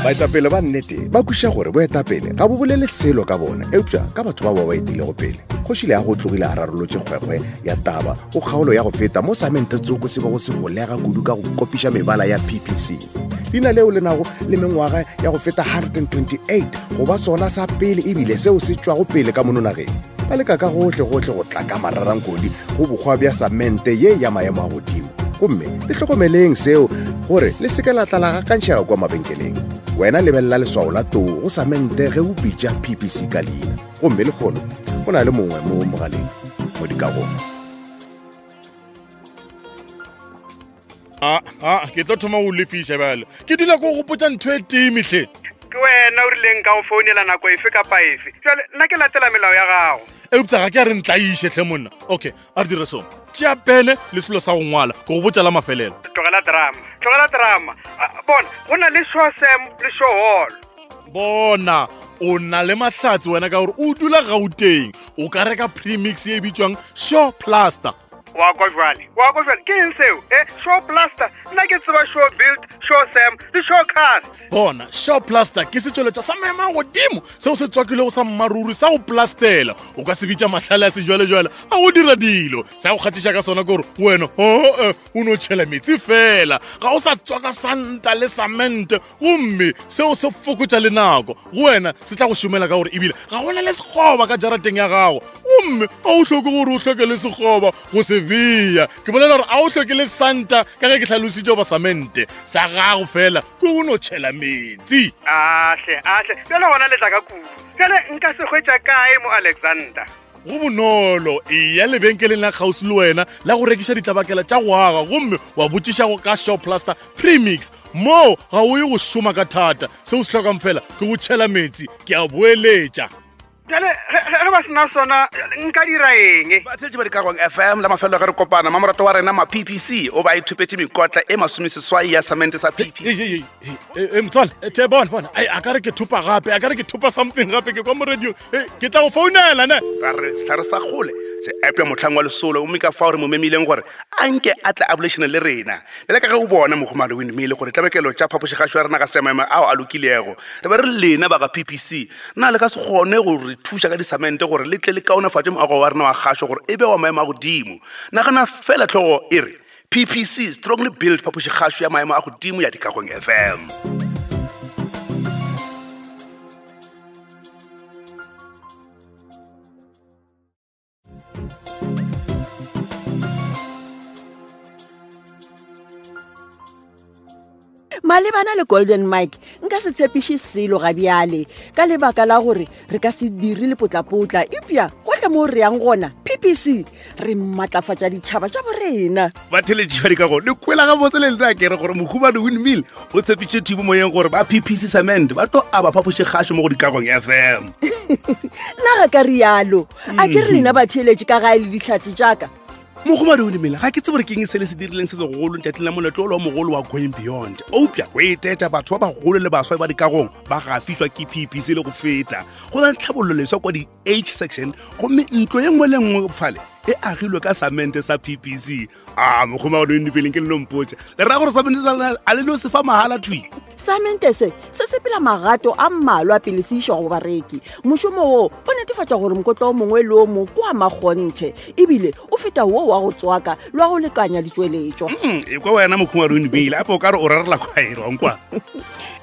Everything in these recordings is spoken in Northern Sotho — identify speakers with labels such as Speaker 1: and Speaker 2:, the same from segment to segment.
Speaker 1: Baetapele ba nnete ba kwešiša gore boetapele ga bo bolele selo ka bona, eupša ka batho ba ba ba etilego pele. Kgoši Leago o tlogile a rarolotše kgwekgwe ya taba go kgaolo ya go feta mo samente tsoko se bego se holega kudu ka go kopiša mebala ya PPC. Leina leo le nago le mengwaga ya go feta 128 go ba sona sa pele ebile seo se tšwago pele ka mono nageng. Ba leka ka gohle-gohle go tla ka mararankodi go bokgwa bja samente ye ya maemo a godimo. Gomme le hlokomeleng seo gore le se ke la tla la gakantšhega kua mabenkeleng. Wena lebelela leswao la tou go samente ge o bitša PPC ka leina. Gomme lehono go na le mongwe mo mogaleng mo dikagong.
Speaker 2: A, a, ke tlo thoma go lefiša bjale. Ke dula ko gopotša ntho e tee mehle.
Speaker 3: Ke wena o rileng ka go founela nako efe kapa efe. Bjale nna ke latela melao ya gago.
Speaker 2: Eupša ga ke a re ntlaiše hle monna. Okay, a re dire so. Tšea pene le selo sa go ngwala, ke go botša la mafelelo.
Speaker 3: Tlogela drama, tlogela drama. Bona, go na le show Sam le show Hall.
Speaker 2: Bona, o na le mahlatse wena ka gore o dula Gauteng. O ka reka premix ye e bitšwang Show Plaster.
Speaker 3: Wa kwa jwale, wa kwa jwale, ke eng seo? Show Plaster, nna ke tseba Show Build, Show Sam le Show Cast.
Speaker 2: Bona, Show Plaster ke setšweletšwa sa maemo a godimo seo se tswakilego sa mmaruri sa go plastela. O ka se bitša mahlale a sejwalejwale a go dira dilo. Sa go kgahliša ka sona ke gore wena o o no tšhela metsi fela, ga o sa tswaka santa le samente, gomme seo se fokotša le nako. Go wena se tla go šomela ka gore ebile ga go na le sekgoba ka jarateng ya gago, gomme ga o hloke gore o hloke le sekgoba go se bea. Ke bolela gore ga o hloke le santa ka ge ke hlalositše goba samente sa gago fela ke go no tšhela metsi.
Speaker 3: Ahle, ahle, bjale gona le tla ka kudu. Bjale nka se hwetša kae mo Alexander?
Speaker 2: Go bonolo, eya lebenkeleng la kgauswi le wena la go rekiša ditlabakela tša go aga gomme wa botšiša go ka Show Plaster Premix. Moo ga o ye go šoma ka thata, seo se hlokang fela ke go tšhela metsi. Ke a boeletša.
Speaker 3: Bjale ge ba sena sona nka dira eng?
Speaker 4: Batheetši ba Dikagong FM, la mafelelo ge re kopana, mamorato wa rena ma PPC o ba ithopetše mekotla e masomeseswai ya samente sa PPC.
Speaker 2: Ei, ei, ei, ei, ei, motswale, the bona, bona. Ai, a ka re ke thopa gape, a ka re ke thopa something gape, ke kwa mo radio. Ei, ke tla go founela ne.
Speaker 4: Ra re sehlare sa kgole se epša mohlang wa lesolo, gomme ka fao re mo memileng gore a nke a tle a bolešane le rena. Bjale ka ge o bona, Mohumagadi Windmill, gore tlabakelo tša phapošigašo ya rena ga se tša maemo ao a lokilego, re be re le lena ba ga PPC, na le ka se kgone go re thuša ka disamente gore le tle le kaonefatše moago wa rena wa kgašo gore e be wa maemo a godimo? Nagana fela hlogo e re PPC strongly built phapošigašo ya maemo a godimo ya Dikagong FM.
Speaker 5: Malebana le Golden Mike, nka se tshepiše selo ga bjale ka lebaka la gore re ka se dire lepotlapotla, eupša gohle mo re yang gona PPC re matlafatša ditšhaba tša borena.
Speaker 4: Batheletši ba dikago le kwela gabotse le lena kere gore Mohumane Windmill o tshepiše thibo moyeng gore ba PPC Cement ba tlo aba phapošigašo mo go Dikagong FM.
Speaker 5: Nna ga ka rialo, a ke re lena batheeletši ka gae le dihlatse tšaka.
Speaker 4: Mogomadi o dumela, ga ke tsebe gore ke eng se le se dirileng se segolo letšatšing la moletlo ola o mogolo wa Going Beyond, eupša go etetša batho ba bagolo le baswa ba dikagong ba gafišwa ke PPC le go feta. Go na le tlhabollo leswa kwa di-H section, gomme ntlo ye nngwe le nngwe fale e agilwe ka samente sa PPC. A mogomadi o dumela, ke le no mpotša, le ra gore samente sa lena a le no se fa mahala thwi?
Speaker 5: Samente se se sepela magato a mmalwa pele se išwa go bareki. Mošomo wo o netefatša gore mokotla o mongwe le o mongwe ke wa makgonthe, ebile o feta wo wa go tswaka le wa go lekanya ditšweletšwa.
Speaker 4: E kwa wena Mohumagadi o Nbile, ape o ka re o rarela khwaere wa nkwa.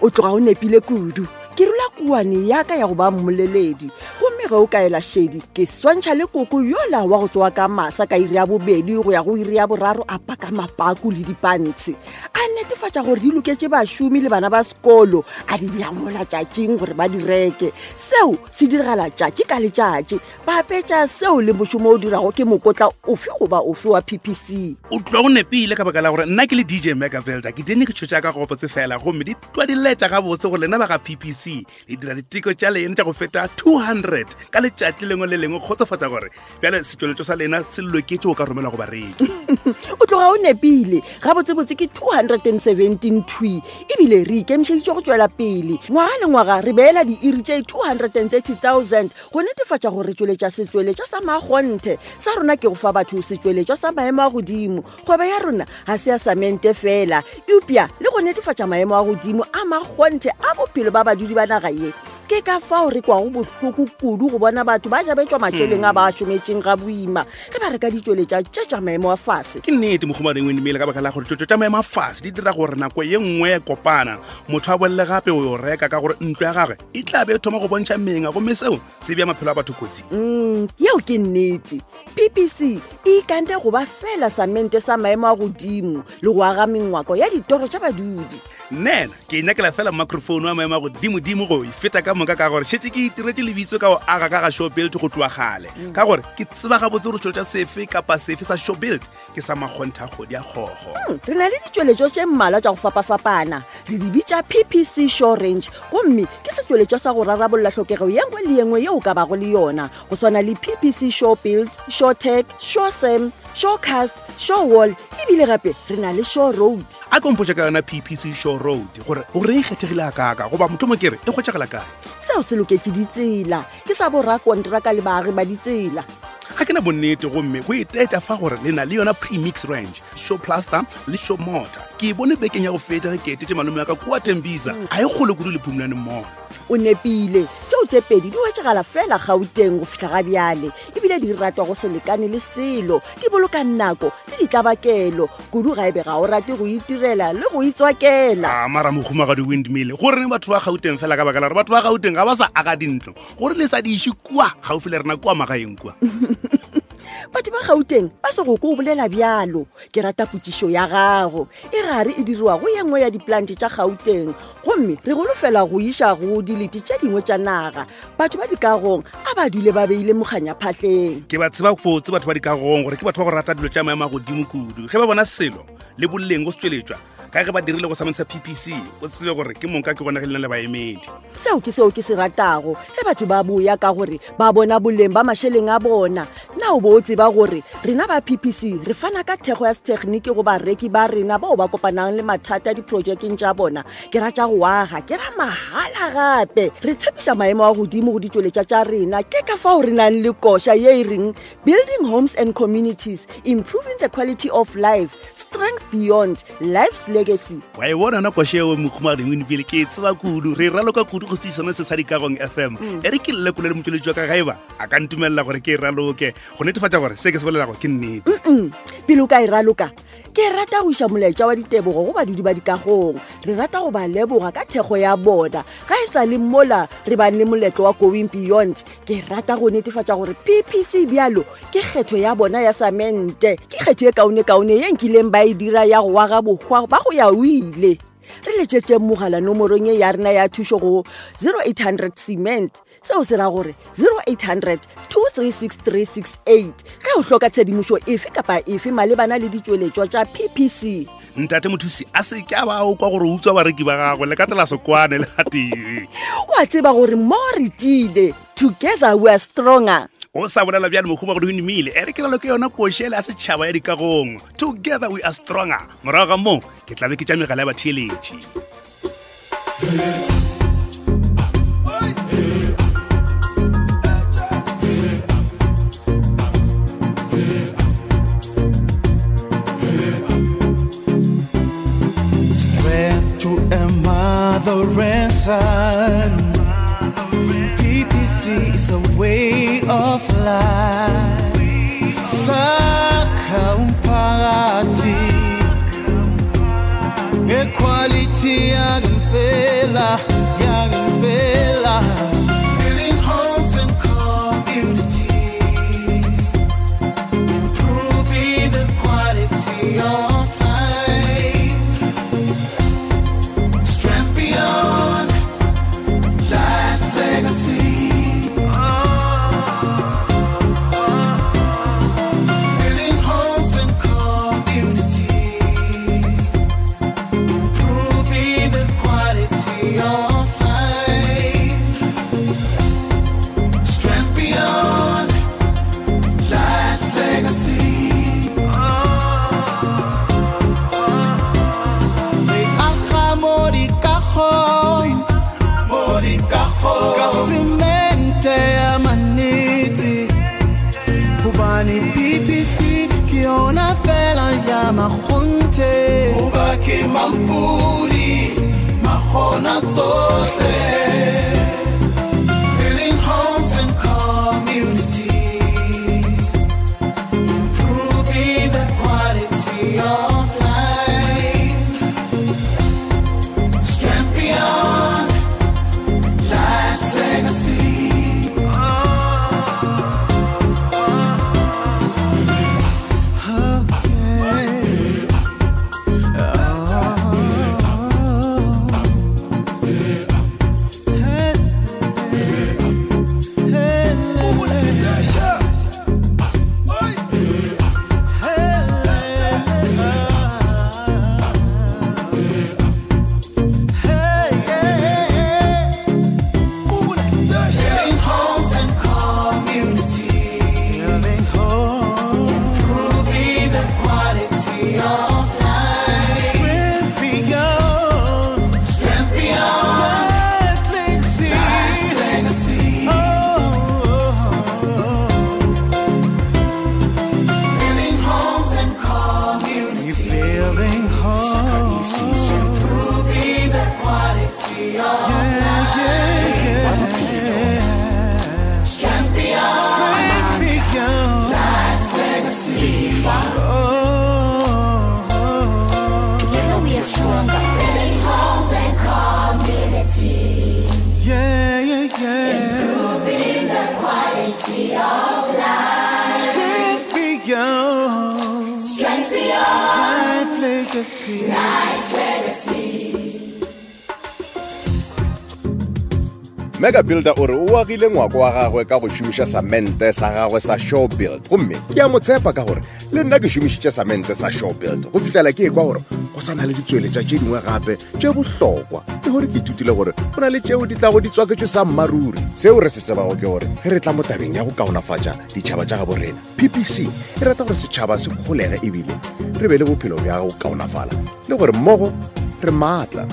Speaker 5: O tloga o nepile kudu. Ke rula kuane ya ka ya go ba mmoleledi, gomme ge o ka ela šedi ke swantšha le koko yola wa go tsoga ka masa ka iri ya bobedi go ya go iri ya boraro a paka mapaku le dipantshi, a netefatša gore di loketše bašomi le bana ba sekolo, a di bea mola tšatšing gore ba di reke. Seo se diragala tšatši ka letšatši. Ba apetša seo le mošomo o dirago ke mokotla ofe goba ofe wa PPC.
Speaker 4: O tloga o nepile ka baka la gore nna ke le DJ Megavelda ke dine ke tšhotša ka gopotse fela, gomme di twa di letša gabotse gore lena ba ga PPC le dira diteko tša lena tša go feta 200. ka letšatši lengwe le lengwe kgotsofatša gore bjale setšweletšo sa lena se loketše o ka romelwa go bareki.
Speaker 5: O tloga o nepile. Gabotsebotse ke 217 thwi, ebile re ikemišeditše go tšwela pele. Ngwaga le ngwaga re beela diiri tše 230,000 go netefatša gore re tšweletša setšweletšwa sa makgonthe. Sa rona ke go fa batho setšweletšwa sa maemo a godimo. Kgwebo ya rona ga se ya samente fela, eupša le go netefatša maemo a godimo a makgonthe a bophelo ba badudi ba naga ye. Ke ka fao re kwago bohloko kudu go bona batho ba jabetšwa mašeleng a ba šometšeng ga boima ge ba reka ditšweletša tše tša maemo a fase.
Speaker 4: Ke nnete mohumagadi Windmill, ka baka la gore tšweletšo tša maemo a fase di dira gore nako ye nngwe ya kopana motho a bolele gape o yo reka ka gore ntlo ya gagwe e tla be e thoma go bontšha menga, gomme seo se bea maphelo a batho kotsi.
Speaker 5: Yeo ke nnete. PPC e ikante go ba fela samente sa maemo a godimo le go aga mengwako ya ditoro tša badudi.
Speaker 4: Nena ke nyakela fela microphone wa maemo a godimodimo go e feta ka moka, ka gore šetse ke itiretse lebitso ka go aga ka ga Show Build go tloa gale, ka gore ke tseba gabotse gore setšweletša sefe kapa sefe sa Show Build ke sa makgontha kgodi ya kgogo.
Speaker 5: Re na le ditšweletšo tše mmalwa tša go fapafapana, re di bitša PPC Show Range, gomme ke setšweletšo sa go rarabolla tlhokego ye nngwe le ye nngwe yeo o ka bago le yona, go swana le PPC Show Build, Show Tech, Show Sam, Show Cast, Show Wall, ebile gape re na le Show Road.
Speaker 4: A kompotša ka yona PPC Show Road gore o reng kgethegile a kaka, goba mohlomong ke re e hwetšagala kae?
Speaker 5: Seo se loketše ditsela, ke sa borakontraka le baagi ba ditsela.
Speaker 4: Ga ke na bonnete, gomme go etaetša fa gore le na le yona premix range, Show Plaster le Show Mortar. Ke e bone bekeng ya go feta ge ke etetše malome wa ka kua Tembisa, a e kgole kudu le Phumulane Mall.
Speaker 5: O nepile, tšeo tše pedi di hwetšagala fela Gauteng go fihla ga bjale, ebile di ratwa go se lekane le selo, di boloka nako le ditlabakelo kudu ga ebe ga o rate go itirela le go itswakela.
Speaker 4: A mara mohumagadi Windmill, gore batho ba Gauteng fela, ka baka la gore batho ba Gauteng ga ba sa aga dintlo, gore le sa di iše kua gaufi le rena kua magaeng kua.
Speaker 5: Batho ba Gauteng ba se go ko o bolela bjalo. Ke rata potšišo ya gago, e gare e diriwa go ye nngwe ya diplante tša Gauteng, gomme re golofela go iša go dilete tše dingwe tša naga. Batho ba dikagong a ba dule ba beile mokganya phatleng.
Speaker 4: Ke ba tseba botse batho ba dikagong gore ke batho ba go rata dilo tša maemo a godimo kudu. Ge ba bona selo le boleng go setšweletšwa, ka ge ba dirile go sa PPC, o tsebe gore ke monka ke gona ge lena le baemedi.
Speaker 5: Seo ke seo ke se ratago ge batho ba boya, ka gore ba bona boleng ba mašeleng a bona. Na o bo o tseba gore rena ba PPC re fana ka thekgo ya setegniki go bareki ba rena bao ba kopanang le mathata diprojekeng tša bona? Ke ra tša go aga, ke ra mahala gape. Re tshepiša maemo a godimo go ditšweletša tša rena. Ke ka fao re nang le koša ye e reng Building Homes and Communities, Improving the Quality of Life, Strength Beyond, Life's Legacy.
Speaker 4: Wa e bona na koša eo mohumagadi Windmill, ke e tseba kudu, re raloka kudu go setši sone se sa Dikagong FM. E re ke llekole le motšweletši wa ka gaeba a ka ntumelela gore ke e raloke go netefatša gore se ke se bolelago ke nnete.
Speaker 5: Pele o ka e raloka, ke rata go iša molaetša wa ditebogo go badudi ba dikagong. Re rata go ba leboga ka thekgo ya bona ga e sa le mola re bang le moletlo wa Going Beyond. Ke rata go netefatša gore PPC bjalo ke kgetho ya bona ya samente, ke kgetho e kaone-kaone ye nkileng ba e dira ya go aga bohwa ba go ya o ile. Re letšetšeng mogala nomorong ye ya rena ya thušo go 0800 cement, seo se ra gore 0800 236 368 ge o hloka tshedimošo efe kapa efe malebana le ditšweletšwa tša PPC.
Speaker 4: Ntate mothusi a se ke a ba o kwa gore o utswa bareki ba gagwe le ka tsela sekwane le gatee.
Speaker 5: Wa tseba gore mo re tiile, together we are stronger.
Speaker 4: O sa bolela bjale mohumagadi Windmill, e re ke ralo ke yona košele ya setšhaba ya dikagong, together we are stronger. Morago ga moo ke tla be ke tša megala ya batheeletši.
Speaker 6: Strength to a mother and son. PPC is a way of life. Sakha umphakathi ngequality yangempela, yangempela. Building homes and communities, improving the quality of life. Strength beyond life's legacy. Building homes and communities, improving the quality of Yona fela ya makgonthe. Goba ke mampudi, makgona tsohle. Building homes and communities, improving the quality of life. Strength beyond life's legacy. Building homes and communities, improving the quality of life.
Speaker 7: Strength beyond.
Speaker 6: Strength beyond
Speaker 7: Legacy.
Speaker 6: life's legacy. Building homes and communities,
Speaker 7: Building homes.
Speaker 6: improving the quality of life. Strength beyond
Speaker 7: Strength beyond.
Speaker 6: life's legacy.
Speaker 8: Together we are stronger. Building homes and communities.
Speaker 7: Yeah, yeah, yeah.
Speaker 8: Improving the quality of life.
Speaker 7: Strength beyond.
Speaker 8: Strength beyond
Speaker 7: Life legacy.
Speaker 8: life's legacy.
Speaker 1: Mega Builder o re o agile ngwako wa gagwe ka go šomiša samente sa gagwe sa Show Build, gomme ke a mo tshepa ka gore le nna ke šomišitše samente sa Show Build go fihlela ke ekwa gore go sa na le ditsweletša tše dingwe gape tše bohlokwa, le gore ke ithutile gore go na le tšeo di tlago di tswaketšwe sa mmaruri. Seo re se tsebago ke gore ge re tla mo tabeng ya go kaonafatša ditšhaba tša gabo rena, PPC e rata gore setšhaba se kgolege ebile re be le bophelo bja go kaonafala, le gore mmogo re maatla.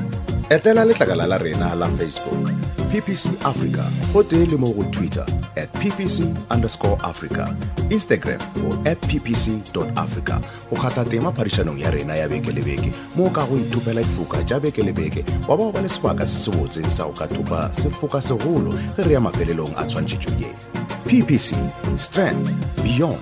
Speaker 1: Etela letlakala la rena la Facebook PPC Africa, gotee le mo go Twitter at PPC underscore Africa, Instagram go at PPC dot Africa, go kgatha tema phadišanong ya rena ya beke le beke mo o ka go ithopela difoka tša beke le beke, wa ba go ba le sebaka se sebotse sa go ka thopa sefoka segolo ge re ya mafelelong a tshwantšhetšo ye. PPC, strength beyond.